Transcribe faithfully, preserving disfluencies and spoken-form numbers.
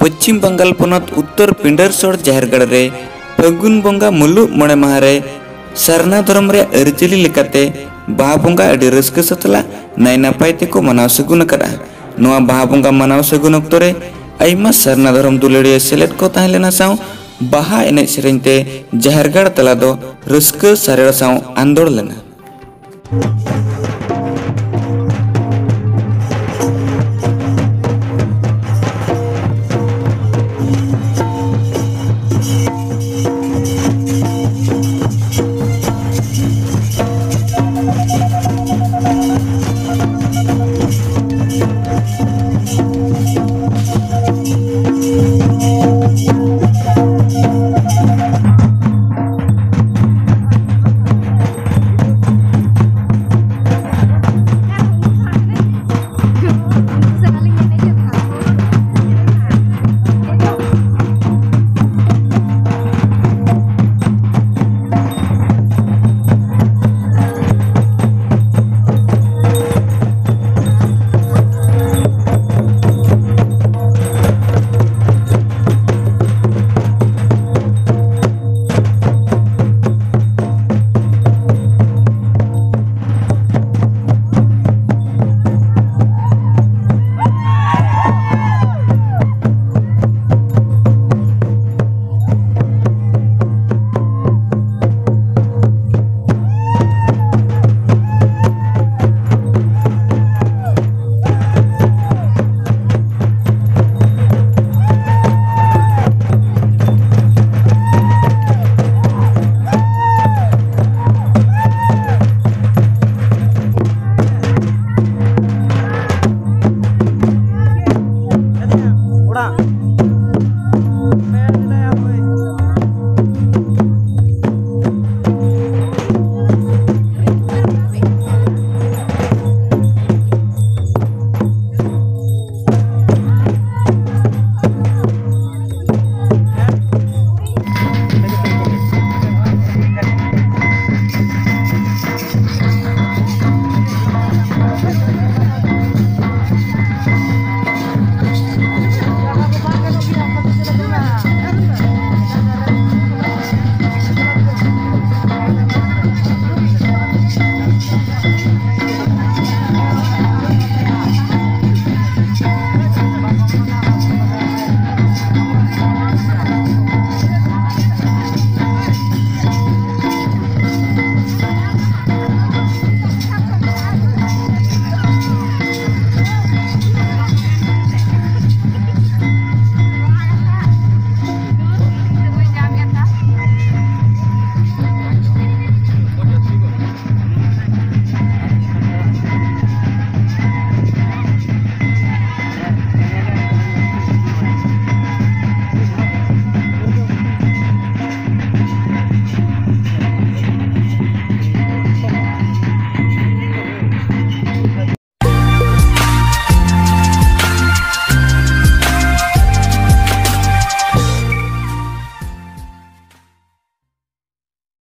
ᱯᱚᱪᱷᱤᱢ ᱵᱟᱝᱜᱟᱞ ᱯᱚᱱᱚᱛ ᱩᱛᱛᱚᱨ ᱯᱤᱸᱰᱟᱹᱨᱥᱚᱲ ᱡᱟᱦᱮᱨ ᱜᱟᱲ ᱨᱮ ᱯᱷᱟᱹᱜᱩᱱ ᱵᱚᱸᱜᱟ ᱢᱩᱞᱩᱜ ᱢᱚᱬᱮ ᱢᱟᱦᱟ ᱨᱮ ᱥᱟᱨᱱᱟ ᱫᱷᱚᱨᱚᱢ ᱨᱮᱭᱟᱜ ᱟᱹᱨᱤᱪᱟᱹᱞᱤ ᱞᱮᱠᱟᱛᱮ ᱵᱟᱦᱟ ᱵᱚᱸᱜᱟ ᱟᱹᱰᱤ ᱨᱟᱹᱥᱠᱟᱹ ᱥᱟᱛᱞᱟᱜ ᱱᱟᱭ ᱱᱟᱯᱟᱭ ᱛᱮᱠᱚ ᱢᱟᱱᱟᱣ ᱥᱟᱹᱜᱩᱱ ᱟᱠᱟᱫᱼᱟ᱾ ᱱᱚᱣᱟ ᱵᱟᱦᱟ ᱵᱚᱸᱜᱟ ᱢᱟᱱᱟᱣ ᱥᱟᱹᱜᱩᱱ ᱚᱠᱛᱚ ᱨᱮ ᱟᱭᱢᱟ ᱥᱟᱨᱱᱟ ᱫᱷᱚᱨᱚᱢ ᱫᱩᱞᱟᱹᱲᱤᱭᱟᱹ ᱥᱮᱞᱮᱫ ᱠᱚ ᱛᱟᱦᱮᱸ ᱞᱮᱱᱟ ᱥᱟᱶ ᱵᱟᱦᱟ ᱮᱱᱮᱡ ᱥᱮᱨᱮᱧ ᱛᱮ ᱡᱟᱦᱮᱨ ᱜᱟᱲ ᱛᱟᱞᱟ ᱫᱚ ᱨᱟᱹᱥᱠᱟᱹ ᱥᱟᱨᱮᱲ ᱥᱟᱶ ᱟᱱᱫᱚᱲ ᱞᱮᱱᱟ᱾